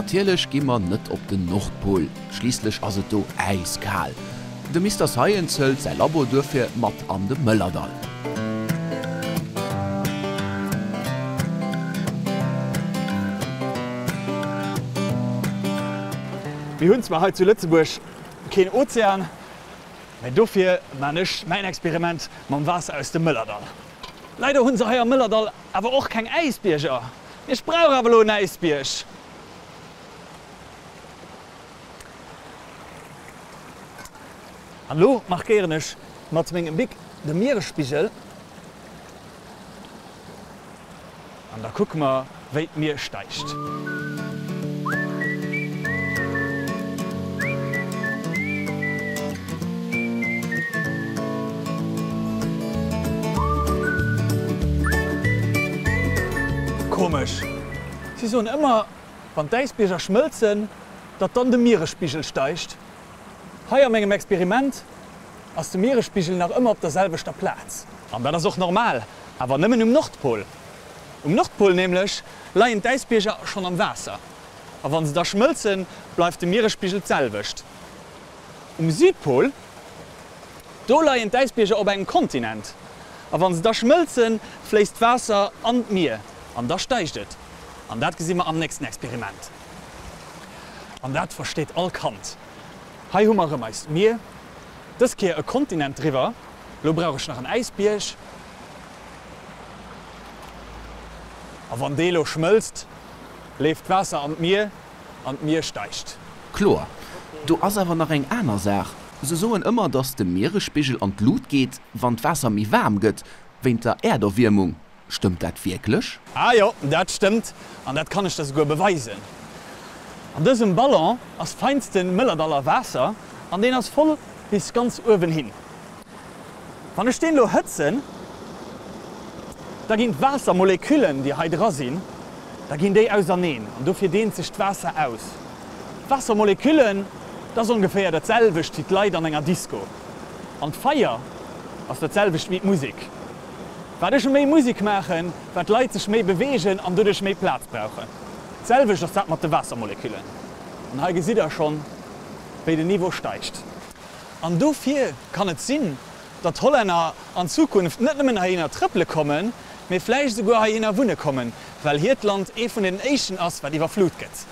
Natierlech gi mer net op den Nordpol, schliisslech ass et do äiskal. De Mister Science hëlt säi Labo duerfir mat an de Mëllerdall. Mir hunn zwar hei zu Lëtzebuerg keen Ozean, mä dofir man ech mäin Experiment mam Waasser aus dem Mëllerdall. Leider hunn se hei am Mëllerdall awer och keng Äisbierger. Ech brauch awer elo en Äisbierg. An elo markéieren ech mat mengem Bic de Mieresspigel an da kucke mer wéi d'Mier steigt. Komesch, si soen ëmmer, wann d'Äisbierger schmëlzen, datt dann de Mieresspigel steigt. Hei a mengem Experiment ass de Mieresspigel nach ëmmer op der selwechter Plaz. An dat ass och normal, awer nëmmen um Nordpol. Um Nordpol nämlech leien d'Äisbierger schonn am Waasser. A wann se da schmëlzen, bleift de Mieresspigel d'selwecht. Um Südpol, do leien d'Äisbierger op engem Kontinent. A wann se da schmëlzen, fléisst d'Waasser an d'Mier an da steigt et. An dat gesi mer am nächsten Experiment. An dat versteet all Kand. Hei hu mer erëm eist Mier, dës Kéier e Kontinent driwwer. Lo brauch ech nach en Äisbierg. A wann dee lo schmëlzt, leeft d'Waasser an d'Mier an d'Mier steigt. Kloer. Do ass awer nach eng aner Saach. Se soen ëmmer, dass de Mieresspigel an d'Lut geet, wann d'Waasser méi waarm gëtt, wéint der Äerderwiermung. Stëmmt dat wierklech? Ah jo, dat stëmmt an dat kann ech der souguer beweisen. An dësem Ballon ass feinsten Mëllerdaller Waasser an deen ass voll bis ganz uewen hin. Wann ech deen lo hëtzen, da ginn d'Waassermoleküllen, déi hei dra sinn, da ginn déi auserneen an dofir deent sech d'Waasser aus. D'Waassermoleküllen, dat ass ongeféier dat selwecht wéi d'Leit an enger Disco. An d'Feier ass dat selwecht wéi d'Musek. Wat ech méi Musek maachen, wat d'Leit sech méi beweegen an doduerch méi Plaz brauchen. D'selwecht ass dat mat de Waassermoleküllen. An hei gesitt der schonn, wéi den Niveau steigt. An dofir kann et sinn, datt d'Hollänner an Zukunft net nëmmen heihinner trëppele kommen, mee vläicht esouguer heihinner wunne kommen, well hiert Land ee vun den éischten ass, wat iwwerflut gëtt.